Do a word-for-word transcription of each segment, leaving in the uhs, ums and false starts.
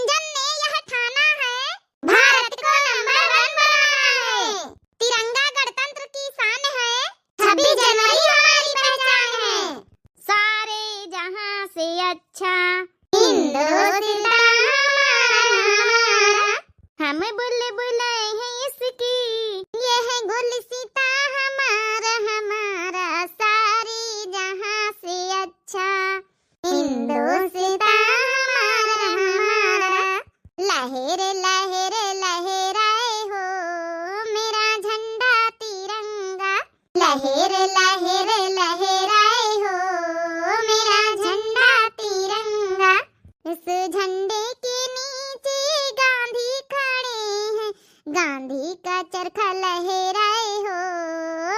जन ने यह ठाना है, भारत को नंबर वन बनाना है। तिरंगा गणतंत्र की शान है, छब्बीस जनवरी हमारी पहचान है। सारे जहां से अच्छा हिंदुस्तान हमारा, हम बुलबुलें हैं इसकी, ये है गुलसिता हमारा, हमारा, सारे जहां से अच्छा हिंदुस्तान हमारा, हमारा। लहर, लहर, लहराए हो मेरा झंडा तिरंगा, लहर, लहर, लहराए हो मेरा झंडा तिरंगा। इस झंडे के नीचे गांधी खड़े हैं, गांधी का चरखा लहराए हो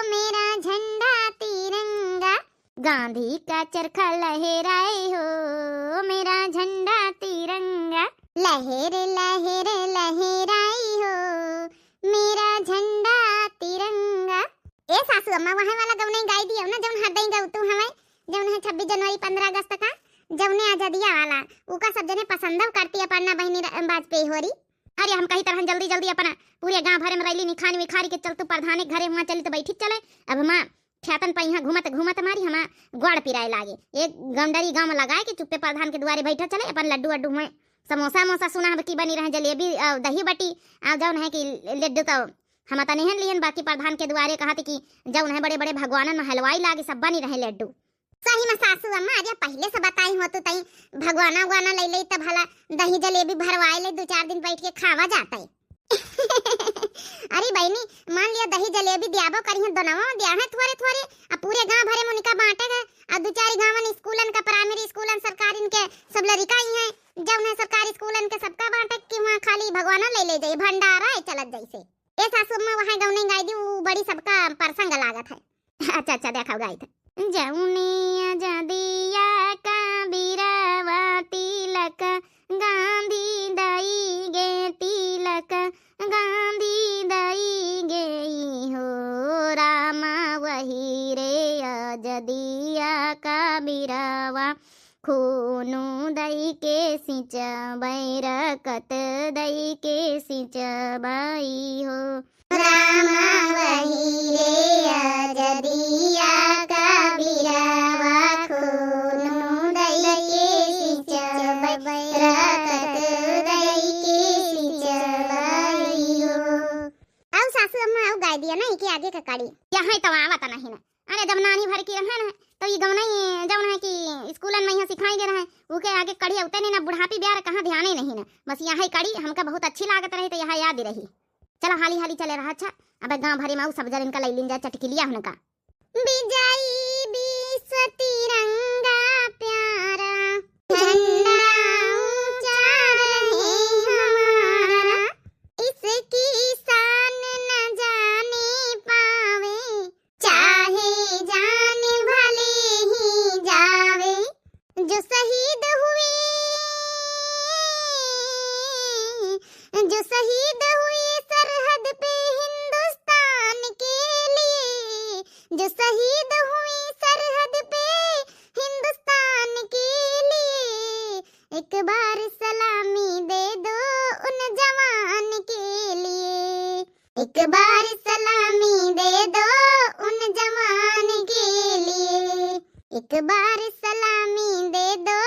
मेरा झंडा तिरंगा, गांधी का चरखा लहराए हो मेरा झंडा तिरंगा, लहर, लहर, लहराए हो मेरा झंडा तिरंगा। ए सासू अम्मा, वहाँ वाला गवनई गाई दियो ना, जौन हरदई गवतू हवे, जौन है छब्बीस जनवरी, पन्द्रह अगस्त का, जौने आजादिया वाला, उका सब जने पसंदव करती अपन ना बहिनी र-, बाजपेयी होरी। अरे हम कही तरहन जल्दी जल्दी अपना पूरे गांव भरे में रैली निखान विखारी के चलतू प्रधाने के घरे हुआं चली तो बैठी चले। अब हमा ख्यातन पइहाँ घूमत घूमत मारी हमा ग्वाड़ पिराए लागे। एक गौंडरी गांव में लगाए के चुप्पे प्रधान के दुआरे बैठा चले, अपन लड्डू वड्डू हुए, समोसा मोसा सुना है कि बनी रहे, जलेबी, अ, दही बटी, आ जौन है कि लड्डू तो हम तने हन लिहन, बाकी प्रधान के दुआरे कहत कि जौन है बड़े बड़े भगवानन में हलवाई लागे, सब बनी रहे लड्डू। सही में सासू अम्मा, अरे पहिले से बताई होतू तई भगवाना उगवाना लई लई तब भला दही जलेबी भरवाए ले, दू चार दिन बैठ के खावा जातई। अरे बहिनी, मान लिया दही जलेबी दियाबो करी है, दोनवा दिया है थोरे थोरे, आ पूरे गांव भरे में उनका बांटे है, आ दू चार गांवन स्कूलन का, प्राइमरी स्कूलन सरकारिन के सब लड़िका ही हैं, जौन है सरकारी स्कूलन के सबका बांटे कि वहाँ खाली भगवाना ले ले जाई, भंडारा है चलत जैसे। ए सासू अम्मा, वहाँ गौनई गाई दी, उ बड़ी सबका प्रसंग लागत है। अच्छा, अच्छा, देखाओ गाई थे। जौने आजादिया का बिरवा तिलक, गांधी दई गे तिलक, गांधी दई गे हो रामा, वही रे आजादिया का बिरवा, खूनू दई के सिंचबई, रकत दई के सिंचबई हो। रामा वही रे आजादिया का बिरवा, खूनू दई के सिंचबई, रकत दई के सिंचबई हो। आउ सासू अम्मा, आउ गाय दिया ना, इके आगे का कड़ी। यहाँ तो आवत नहीं ना। अरे, जब नानी भर की रहे ना, तो ई गौनई जौन है कि स्कूलन में यहाँ सिखाई गए रहे, उके आगे कड़ी उतने ना, बुढ़ापी ब्याह कहाँ ध्याने नहीं ना। बस यहाँ ही कड़ी हमका बहुत अच्छी लागत रही, तो यहाँ याद ही रही। चला हाली हाली चले रहा। अच्छा, अब गांव भरे में आउ सब जन इनका लई लीन जाए चटकिलिया हुनका। विजयी विश्व तिरंगा प्यारा, झंडा ऊंचा रहे हमारा, इसकी शान न जाने पावे, चाहे जान भले ही जावे। जो शहीद हुए, जो शहीद हुए सरहद पे हिंदुस्तान के लिए, जो शहीद हुए सरहद पे हिंदुस्तान के लिए, एक बार सलामी दे दो उन जवान के लिए। एक बार सलामी दे दो उन जवान के लिए, एक बार सलामी दे दो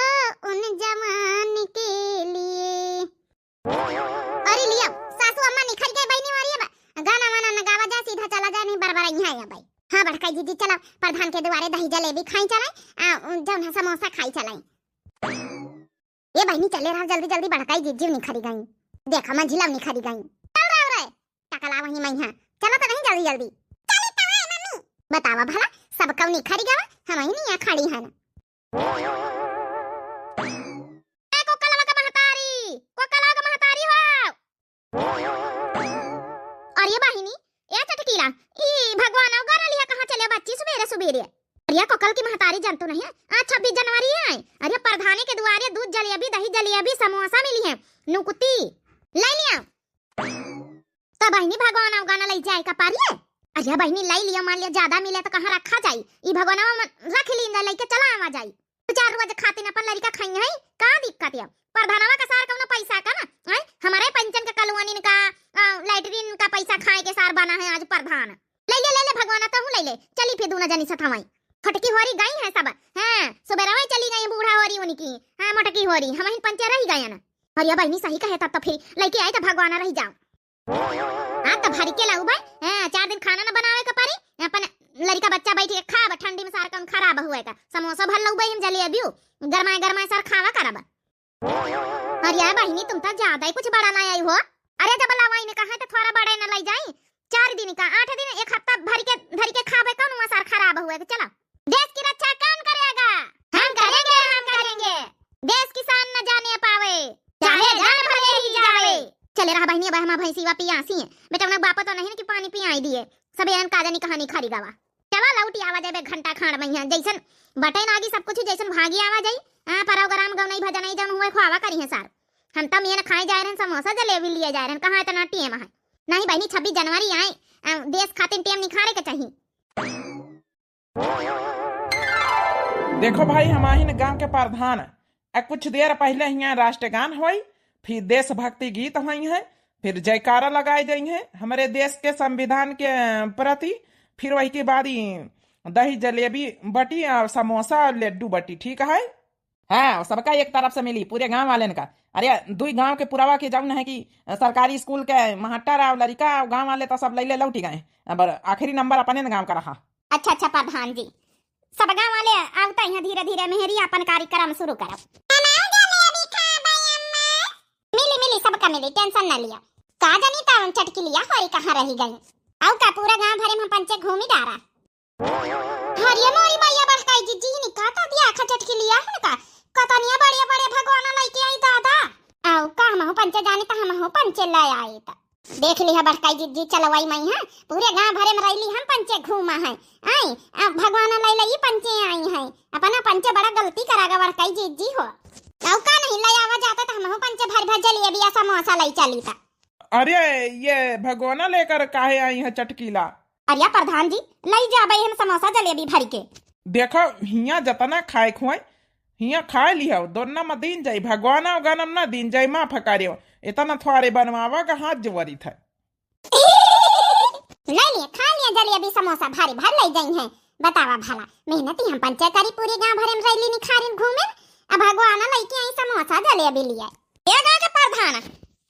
उन जवान के लिए। अरे लिया, सासू अम्मा निखर गए बहिनी वाली। अब गाना वाना न गावा जाए, सीधा चला जाए, नहीं बरबर यहाँ है भाई। हाँ बड़काई जीजी, चला प्रधान के दुआरे दही जलेबी खाई चलाई, आ, जौन है समोसा खाई चलाई। ए बहिनी, चले रहा जल्दी जल्दी, बड़काई जीजी निखरी गई। देखा मंझिला निखरी गई। चल रहा रे, टकला वहीं मैं है। चला तो नहीं जल्दी जल्दी। चली तो है मम्मी। बतावा भला, सब कौ निखरी गवा, हम ही नहीं खड़ी है ना। ए कोकलवा का महतारी, कोकलवा का महतारी हो। अरे बहिनी, ए चटकीला, ई भगवान गाना लिया कहाँ चले बच्ची सुबेरे सुबेरे? अरे कोकल की महतारी जान तो नहीं है, आज छब्बीस जनवरी है। अरे प्रधानी के दुआरे दूध जलेबी, दही जलेबी, समोसा मिली है, नुकुती ले लिया। तो बहिनी भगवान गाना ले जाए का पारी है? अरे बहिनी ले लिया, मान लिया ज्यादा मिले तो कहाँ रखा जाई? ई भगवानवा में रख ली, लेके चला आवा जाई। दो चार रोज खातिर अपन लड़िका खाई है, का दिक्कत है? प्रधानवा का सार कौनो पैसा का तू न जानी सथवाई। छोटकी होरी गई है सब। हाँ, सुबेरवा चली गई बूढ़ा होरी उनकी। हाँ, मोटकी होरी, हमहिन पंचे रहि गयन। अरे बहिनी, सही कहे, तब तो फिर लइके आई तो भगवाना रहि जाओ। हाँ, तो भरि के लाऊ भाई। हाँ, चार दिन खाना न बनावे के पड़ी। अपन लड़िका बच्चा बैठ के खाब, ठंडी में सार कौन खराब हुए का। समोसा भर लाऊ भाई, हम जलेबियो गरमाए गरमाए सार खावा करब। अरे बहिनी, तुम तो ज्यादा ही कुछ बड़ा ना आई हो। अरे जब लावाई ने कहा तो थोड़ा बड़ा न लाई जाई। चार दिन का, आठ दिन, एक हफ्ता भरि के, धरि के खाबे, कौन हुआ सार खराब हुए के। चलो, देश की रक्षा कौन करेगा? हम करेंगे, हम करेंगे। देश की शान न जाने पावे, चाहे जान भले ही जावे। चले रहा बहिनी, अब हमार भैंसीवा पियासी है। बेटा, उन्हें बापा तो नहीं कि पानी पियाई दिए। सब एहन का जानी कहानी खरी गवा। चला लौटी आवा जाए बे घंटा खाड़ में यहाँ। जैसन बटे नागी सब कुछ, जैसन भागी आवा जाई। हाँ, प्रोग्राम गौनई भजनई जौन हुए खोआवा करी है सार। हम तम ये न खाए जाए रहन, समोसा जलेबी लिए जाए रहन। कहाँ इतना टेम है? नहीं बहिनी, छब्बीस जनवरी आए, अ, देश खातिर टेम निखारे के चाहिए। देखो भाई, हमाहिन गांव के प्रधान, अ, कुछ देर पहिले हियां राष्ट्रगान होई, फिर देशभक्ति गीत होई है, फिर जयकारा लगाए जाई है हमरे देश के संविधान के, अ, प्रति। फिर वही के बाद ई दही जलेबी बटी और समोसा और लड्डू बटी, ठीक है? हाँ, सबका एक तरफ से मिली, पूरे गांव वालेन का। अरे, दुई गांव के पुरावा के जाऊ न है कि सरकारी स्कूल के मास्टर और लड़िका और गांव वाले तो सब लैले लौटी गए। अब आखिरी नंबर अपने न गांव का रहा। अच्छा, अच्छा प्रधान जी, सब गांव वाले आवता यहाँ धीरे धीरे मेहरी अपन कार्यक्रम शुरू करब। मिली, मिली, सबका मिली, tension न लिया। का जानी तावन चटकिलिया होरी कहाँ रहि गई। आउ का पूरा गांव भरे में हम पंचे घूमी डारा। हरिया मोरी मैया बड़काई जिज्जी ही निका तो दिया खा चटकिलिया हन का। कतनिया बड़े बड़े भगवाना लइके आई दादा। आउ का हमहू पंचे जानी त हमहू पंचे ले आई त। देख लिहा बड़काई जिज्जी चलवाई मई है, पूरे गांव भरे में रैली हम पंचे घूमा है। आई, अब भगवाना लई लई पंचे आई है। अपना पंचे बड़ा गलती करा गा बड़काई जिज्जी हो। आउ का नहीं ले आवा जाता त हमहू पंचे भर भर जलेबिया समोसा लई चली त। अरे, ये भगवाना लेकर काहे आई है चटकीला? अरे प्रधान जी, लई जाबे हम समोसा जलेबी भर के। देखो, हियां जतना खाए खुआई, हियां खाए लिहो, दोना में दीन जाई, भगवाना उगाना में ना दीन जाई, माफ करियो। इतना थोड़े बनवावा का हाथ जोवरी था। ले लिए, खा लिए जलेबी समोसा भारी भर ले जाई हैं। बतावा भला, मेहनती हम पंचे करी पूरे गांव भरे में रैली निखारिन घूमे, अब भगवाना लइके आई समोसा जलेबी लिए। ए गांव के प्रधान,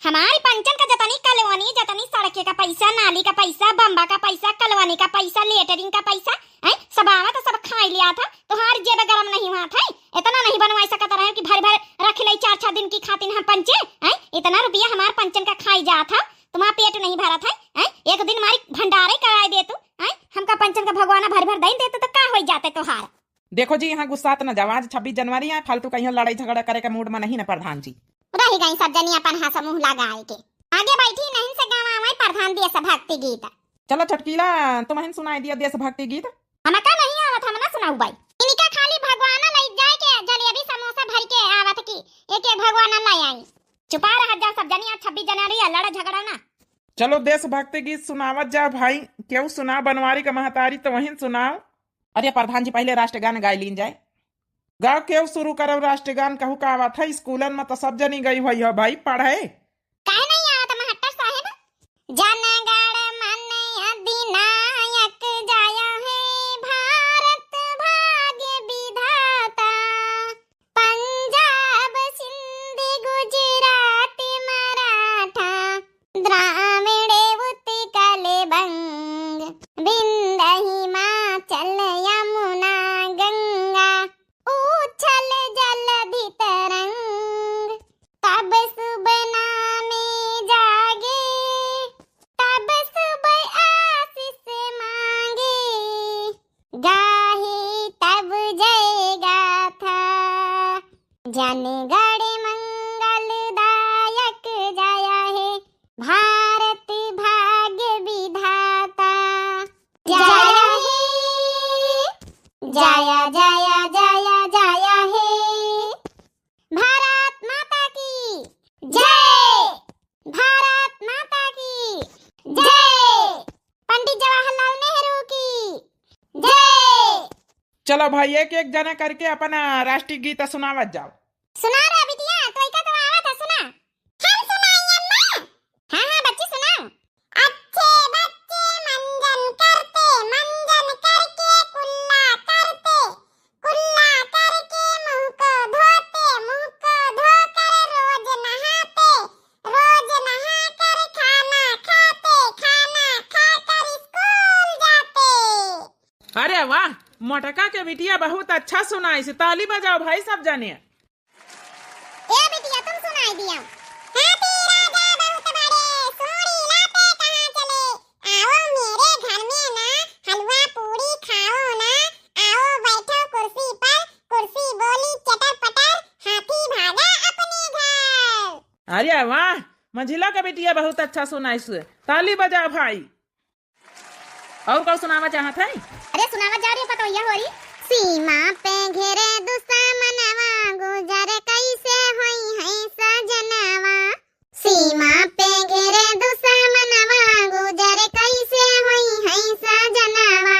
हमारी पंचन का जतनी कॉलोनी, जतनी सड़के का पैसा, नाली का पैसा, बम्बा का पैसा, कॉलोनी का पैसा, लेटरिन का पैसा, हैं, सब आवा तो सब खाई लिया था। तोहार जेब गरम नहीं हुआ था, इतना नहीं बनवाई सकत रहे कि भर भर रख ले चार छह दिन की खातिन हम पंचे, हैं, इतना रुपया हमार पंचन का खाई जा था, तुम्हारा पेट नहीं भरा था, हैं, एक दिन मारी भंडारे कराए दे तू, हैं, हमका पंचन का भगवाना भर भर दई दे तू तो का होई जाते तोहार। देखो जी, यहाँ गुस्सात न जावा, आज छब्बीस जनवरी है, फालतू कहीं लड़ाई झगड़ा करे के मूड में नहीं न प्रधान जी। रहि गई सब जनी अपन हाथ मुंह लगाए के। आगे बैठी नहीं से गावा आवे प्रधान देशभक्ति गीत। चलो चटकीला, तुमहिन सुनाई दिया देशभक्ति गीत। हमका नहीं आवत, हम ना सुनाऊ बाई। इनका खाली भगवाना लई जाए के जलेबी समोसा भर के आवत की एक एक भगवाना लाई आई। चुपा रह जा सब जनी, आज छब्बीस जनवरी है, लड़ा झगड़ा ना। चलो देशभक्ति गीत सुनावत जा भाई, केहू सुना बनवारी का महतारी तो वहीं सुनाओ। अरे प्रधान जी, पहिले राष्ट्रगान गाय लीन जाए। गाओ, केव शुरू करब राष्ट्रगान, कहू का आवत है? स्कूलन में तो सब जनी गई हुई हो भाई पढ़े। काहे नहीं आवत महट्टर साहेब? जनगण मन अधिनायक जय हे भारत भाग्य विधाता, पंजाब सिंध गुजरात मराठा, द्राविड़ उत्कल बंग, विंध्य हिमाचल यमुना गंगा, उच्छल जलधि तरंग। तब शुभ नामे जागे, तब शुभ आशीष मांगे, गाहे तब जय गाथा। जनगण मंगलदायक जय हे, भारत भाग्य विधाता जय हे। जय जय जय जय हे। भारत माता की जय। भारत माता की जय। पंडित जवाहरलाल नेहरू की जय। चलो भाई, एक एक जना करके अपना राष्ट्रीय गीत सुनावत जाओ। सुना रे बिटिया, तोइका तो आवत है, सुना। हम सुनाई अम्मा? हाँ हाँ बच्ची सुनाओ। अच्छे बच्चे मंजन करते, मंजन करके वाह, मोटका के बिटिया बहुत अच्छा सुनाइस, ताली बजाओ भाई सब जने। ए बिटिया, तुम सुनाई दिया। हाथी राजा बहुत बड़े, सूंड़ी लाते कहाँ चले? आओ मेरे घर में ना, हलवा पूड़ी खाओ ना। आओ बैठो कुर्सी पर, कुर्सी बोली चटर पटर, हाथी भागा अपने घर। अरे वाह, मझिला का बिटिया बहुत अच्छा सुनाइस, ताली बजा भाई। और का सुनावा चाहत है? अरे सुनावा जा रे पतोहिया होरी। सीमा पे घिरे दुसमनवा, गुजर कैसे होइहैं सजनवा। सीमा पे घिरे दुसमनवा, गुजर कैसे होइहैं सजनवा।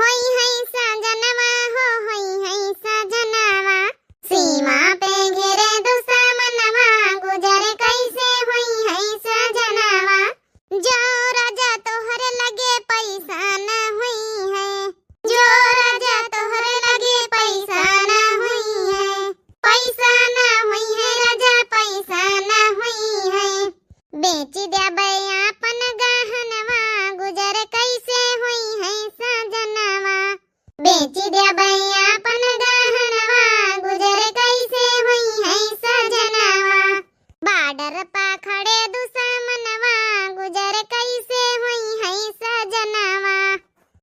होइहैं सजनवा हो, होइहैं सजनवा। सीमा पे घिरे दुसमनवा, गुजर कैसे होइहैं सजनवा। जो राजा तोहरे लगे पैसा न होइहैं, जो राजा तोहरे लगे पैसा न होइहैं, पैसा न होइहैं राजा, पैसा न होइहैं। बेची देबै आपन गहनवा, गुजर कैसे होइहैं सजनवा। बेची देबै आपन गहनवा, गुजर कैसे होइहैं सजनवा। बॉर्डर पा खड़े दुसमनवा, गुजर कैसे होइहैं सजनवा।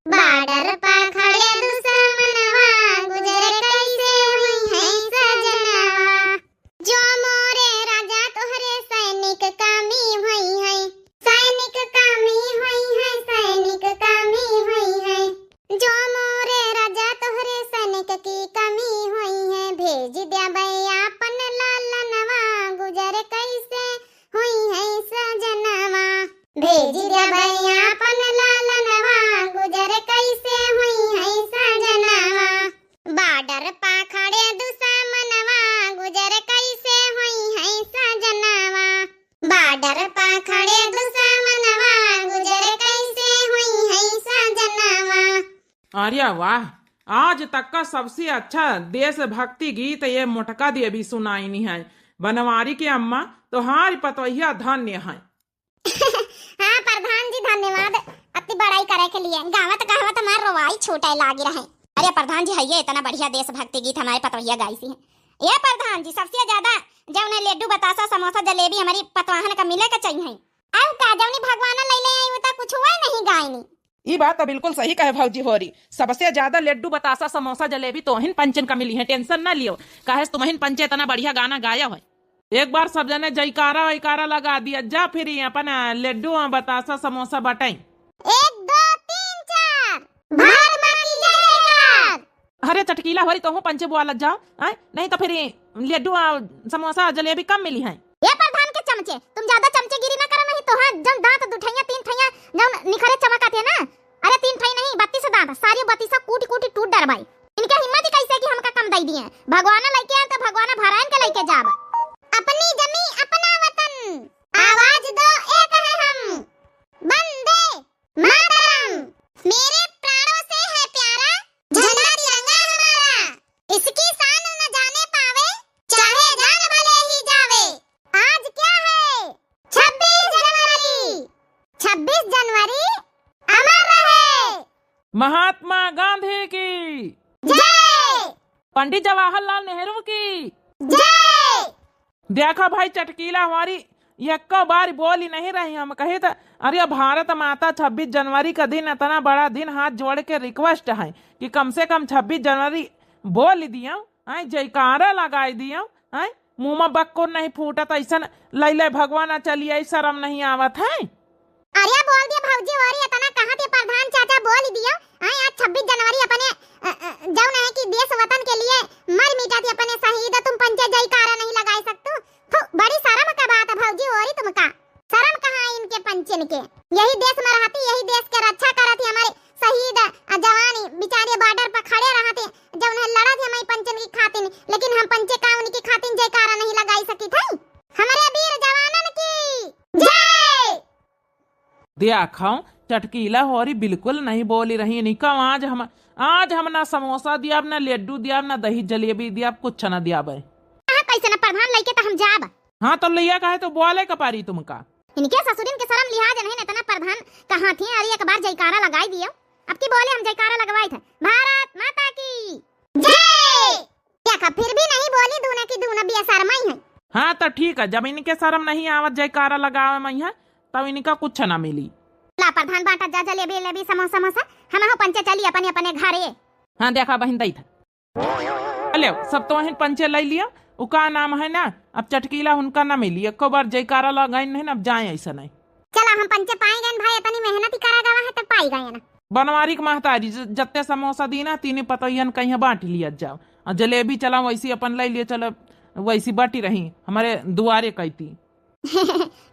बॉर्डर पा खड़े दुसमनवा, गुजर कैसे होइहैं सजनवा। जो मोरे राजा तोहरे सैनिक कमी होइहैं, सैनिक कमी होइहैं, सैनिक कमी होइहैं। जो मोरे राजा तोहरे सैनिक की कमी होइहैं, भेज देबै आपन लालनवा, गुजर कैसे होइहैं सजनवा। भेज देबै आपन लालनवा, गुजर कैसे होइहैं सजनवा। बॉर्डर पा खड़े दुसमनवा, गुजर कैसे होइहैं सजनवा। बॉर्डर पा खड़े दुसमनवा, गुजर कैसे होइहैं सजनवा। अरे वाह, आज तक का सबसे अच्छा देशभक्ति गीत ये मोटका देवी सुनाइनी है। बनवारी के अम्मा, तोहार पतोहिया धन्य है। हाँ प्रधान जी, धन्यवाद अति बड़ाई करे के लिए। गावत गावत हमार रोवाई छूटे लागी रहे। अरे प्रधान जी, हइये इतना बढ़िया देशभक्ति गीत हमारे पतोहिया गाइसी है। ये प्रधान जी, सबसे ज्यादा जौन है लड्डू, बतासा, समोसा, जलेबी हमारी पतवाहन का मिले के चाहिए। अब का जौनी भगवाना लैले आई, वो तो कुछ हुआ ही नहीं गायनी। ई बात तो बिल्कुल सही कहे भौजी होरी, सबसे ज्यादा लड्डू, बतासा, समोसा, जलेबी तोहिन पंचन का मिली है, tension ना लियो, काहे से तुमहिन पंचे इतना बढ़िया गाना गाया है। एक बार सब जने जयकारा वयकारा लगा दिया जा, फिर ये अपन, आ, लड्डू, आ, बतासा, समोसा बटाई। एक, दो, तीन, चार। भारत माँ की जय, जयकार। अरे चटकीला होरी, तोहू पंचे बुआ लग जाओ, आय? नहीं तो फिर ये लड्डू, आ, समोसा, जलेबी कम मिली है। ये प्रधान के चमचे, तुम ज्यादा चमचेगिरी ना करो, नहीं तो हाँ, जौन दांत दू ठैया, तीन ठैया, जौन निखरे चमकाते हैं ना, अरे तीन ठई नहीं, बत्तीस दांत, सारी बत्तीस कूटी कूटी टूट डरबाई। इनके हिम्मत ही कैसे कि हमका कम दई दिए? भगवान लइके आए तो भगवान भरायन के लइके जाब। अपनी जमी अपना वतन, आवाज दो एक है हम। वंदे मातरम। मेरे प्राणों से है प्यारा झंडा तिरंगा हमारा, इसकी शान न जाने पावे, चाहे जान भले ही जावे। आज क्या है? छब्बीस जनवरी। छब्बीस जनवरी अमर रहे। महात्मा गांधी की जय। पंडित जवाहरलाल नेहरू की जय। देखा भाई चटकीला हमारी एक्को बार बोली नहीं रही। हम कहे तो अरे भारत माता छब्बीस जनवरी का दिन इतना बड़ा दिन, हाथ जोड़ के request है कि कम से कम छब्बीस जनवरी बोल दियो, आय जयकारा लगाई दियो, आय मुँह में बक्कुर नहीं फूटत, ऐसन लैले भगवान चलिए, शर्म नहीं आवत है। अरे बोल दिया भौजी, और ये इतना कहा थे प्रधान चाचा बोल दियो, आय आज छब्बीस जनवरी अपने, अ, अ, जौन है कि देश वतन के लिए मर मिटा थे अपने शहीद, तुम पंचे जयकारा नहीं लगाई सकतू। थू, बड़ी शर्म का बात है भौजी, और तुमका शर्म कहाँ है इनके पंचन के? यही देश में रहती, यही देश के रक्षा करत ही हमारे शहीद, अ, जवान बेचारे बॉर्डर पर खड़े रहते, जौन है लड़त ही हमारी पंचन की खातिन, लेकिन हम पंचे का उनकी खातिन जयकारा नहीं लगाई सकी थे। हमारे वीर जवानन की जय। देखो, चटकीला होरी बिल्कुल नहीं बोली रही। इनका आज हम, आज हम ना समोसा दियाब, ना लड्डू दियाब, ना दही जलेबी दियाब, कुछ ना दियाब है। हाँ, कैसे ना प्रधान लइके तो हम जाब। हाँ, तो लिया काहे तो बोले का पारी तुमका। इनके ससुरिन के शर्म लिहाज नहीं, इतना प्रधान कहाँ थी? अरे एक बार जयकारा लगाई दियो। अब की बोले हम जयकारा लगवाई थे। भारत माता की जय। देखा, फिर भी नहीं बोली, दूना की दूना बेशरमाई है। हाँ, तो ठीक है, जब इनके शर्म नहीं आवत जयकारा लगावे में है, तब इनका कुछ ना मिली। ला प्रधान, बांटा जा जलेबी, जलेबी, समोसा, समोसा। हम हो पंचे चली अपने, अपने घरे। हाँ, देखा बहिन, दई था। ले, सब तो वहीं पंचे लई लिया। उ का नाम है ना, अब चटकीला उनका ना मिली। एको बार जयकारा लगाइन नहीं ना, अब जाए ऐसा नहीं। चला, हम पंचे पाई गए भाई, इतनी मेहनत ही करा गवा है, तब पाई गए ना। बनवारी के महतारी, ज-, जत्ते समोसा दी ना, तीनी पतोहियन कहीं बांट लिया जाओ। और जलेबी चला, वैसी अपन लई लिया, चलो, वैसी बटी रही, हमारे दुआरे कहती।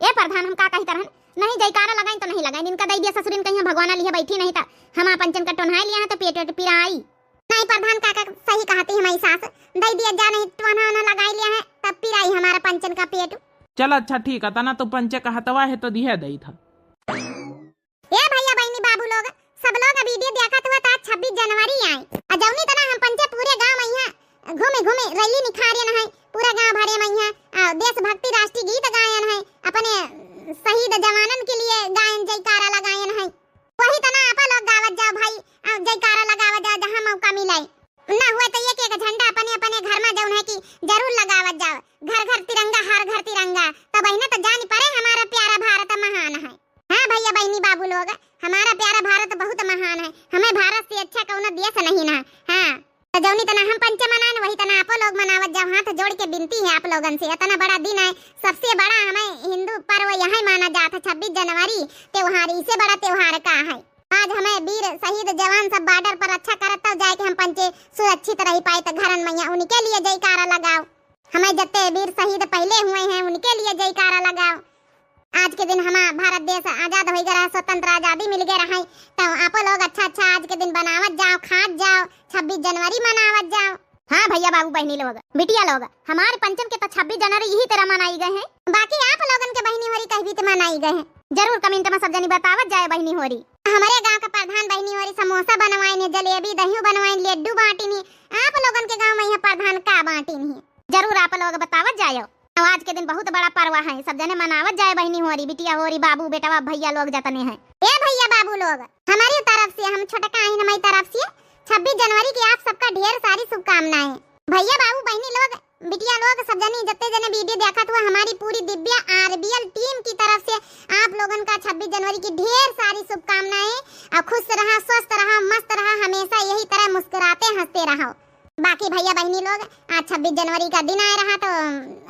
ए प्रधान, हम का कही तरहन, नहीं जयकारा लगाइन तो नहीं लगाइन, इनका दई दिया ससुरिन, कहीं भगवाना लिहे बैठी नहीं, तो हम पंचन का टोन्हाई लिया है, तो पेट वेट पिराई। नहीं प्रधान काका, सही कहती हमारी सास, दई दिया जा, नहीं टोन्हा ओन्हा लगाई लिया है, तब पिराई हमारा पंचन का पेट। चल अच्छा ठीक है, तना तो पंचे का हतवा है तो दिहे दई था। ए भैया बहिनी बाबू लोग, सब लोग वीडियो देखत हुआ ता छब्बीस जनवरी आए। आ जौनी तना हम पंचे पूरे गांव में यहाँ घूमे घूमे रैली निखारियन है, पूरा गांव भरे में यहाँ, आ, देशभक्ति राष्ट्रीय गीत गायन है, अपने शहीद जवानन के लिए गायन जयकारा लगायन है। वही तना आप लोग गावत जाओ भाई, आ, जयकारा लगावत जाओ जहाँ मौका मिले। ना हुआ तो एक एक झंडा अपने अपने घर में जौन है कि जरूर लगावत जाओ। घर घर तिरंगा, हर घर तिरंगा, तब ही ना तो जान पड़े हमारा प्यारा भारत महान है। हाँ भैया बहिनी बाबू लोग, हमारा प्यारा भारत बहुत महान है, हमें भारत से अच्छा कौनो देश नहीं ना। हाँ, तो जौनी तना हम पंचे मनाएन, वही तना आपो लोग मनावत जाओ। हाथ जोड़ के विनती है आप लोगन से, इतना बड़ा दिन है, सबसे बड़ा हमें हिंदू पर्व यही माना जात है, छब्बीस जनवरी त्योहार, इससे बड़ा त्योहार का है। आज हमें वीर शहीद जवान सब बॉर्डर पर रक्षा करत, तब जाके हम पंचे सुरक्षित रह पाए, तो घरन मैया उनके लिए जयकारा लगाओ। हमें जत्ते वीर शहीद पहले हुए हैं, उनके लिए जयकारा लगाओ। आज के दिन हमारा भारत देश आजाद हो गया रहा, स्वतंत्र आजादी मिल गए रहा, तो आप लोग अच्छा अच्छा आज के दिन बनावत जाओ, खात जाओ, छब्बीस जनवरी मनावत जाओ। हाँ भैया बाबू बहिनी लोग, बिटिया लोग, हमारे पंचन के तो छब्बीस जनवरी यही तरह मनाई गए हैं। बाकी आप लोगन के बहिनी होरी कह भी तो मनाई गए हैं, जरूर comment में सब जनी बतावत जाए बहिनी होरी। हमारे गांव का प्रधान बहिनी होरी समोसा बनवाइन है, जलेबी दही बनवाइन, लड्डू बांटिन है। आप लोगन के गांव में यह प्रधान का बांटिन है? जरूर आप लोग बतावत जायो। और आज के दिन बहुत बड़ा पर्व है, सब जने मनावत जाए, बहिनी होरी, बिटिया होरी, बाबू, बेटवा, भैया लोग जतने हैं। ए भैया बाबू लोग, हमारी तरफ से, हम छोटका आइन हमारी तरफ से छब्बीस जनवरी की आप सबका ढेर सारी शुभकामनाएं। भैया बाबू बहिनी लोग, बिटिया लोग, सब जने जत्ते जने वीडियो देखत हुआ, हमारी पूरी दिव्या आरबीएल टीम की तरफ से आप लोगन का छब्बीस जनवरी की ढेर सारी शुभकामनाएं। और खुश रहा, स्वस्थ रहा, मस्त रहा, हमेशा यही तरह मुस्कुराते हंसते रहो। बाकी भैया बहिनी लोग, आज छब्बीस जनवरी का दिन आए रहा, तो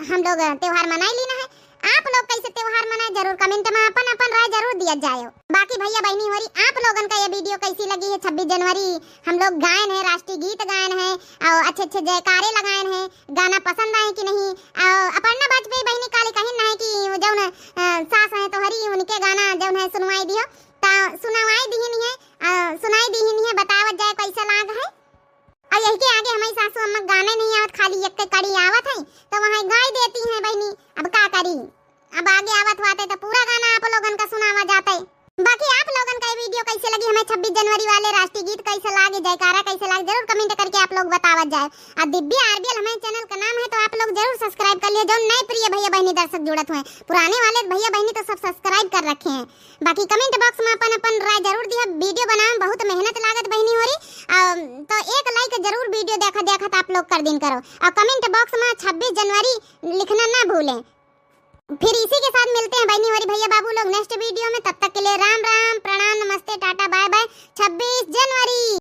हम लोग त्योहार मनाई ली ना है। आप लोग कैसे त्योहार मनाए, जरूर comment में अपन अपन राय जरूर दिया जाए। बाकी भैया बहिनी होरी, आप लोगन का ये वीडियो कैसी लगी है? छब्बीस जनवरी हम लोग गायन है, राष्ट्रीय गीत गायन है और अच्छे अच्छे जयकारे लगायन है। गाना पसंद आए कि नहीं? और अपर्णा वाजपेयी बहिनी काली कहिन ना है कि वो जौन, अ, सास है तोहरी, उनके गाना जौन है सुनवाई दियो, ता सुनवाई दिहिन है, अ, सुनाई दिहिन है, बतावत जाए कैसे लाग है। और यही के आगे हमारी सासू अम्मा गाने नहीं आवत, खाली एक कड़ी आवत है, तो वहाँ गाई देती हैं बहिनी। अब का करी, अब आगे आवत बाटे तो पूरा गाना आप लोगन का सुनावा जाते। बाकी आप लोगन का ये वीडियो कैसे लगी, हमें छब्बीस जनवरी वाले राष्ट्रीय गीत कैसे लागे, जयकारा कैसे लागे, जरूर comment करके आप लोग बतावत जाए। और दिव्या आरबीएल हमारे चैनल का नाम है, तो आप लोग जरूर subscribe कर लियो। जो नए प्रिय भैया बहिनी दर्शक जुड़त हुए, पुराने वाले भैया बहिनी तो सब subscribe कर रखे हैं। बाकी comment box में अपन अपन राय जरूर दिया। वीडियो बनावे में बहुत मेहनत लागत बहिनी होरी, अम, तो एक like जरूर वीडियो देखत देखत आप लोग कर दिन करो। और comment box में छब्बीस जनवरी लिखना ना भूलें। फिर इसी के साथ मिलते हैं बहिनी होरी भैया बाबू लोग next वीडियो में। तब तक के लिए राम राम, प्रणाम, नमस्ते, टाटा, बाय बाय। छब्बीस जनवरी।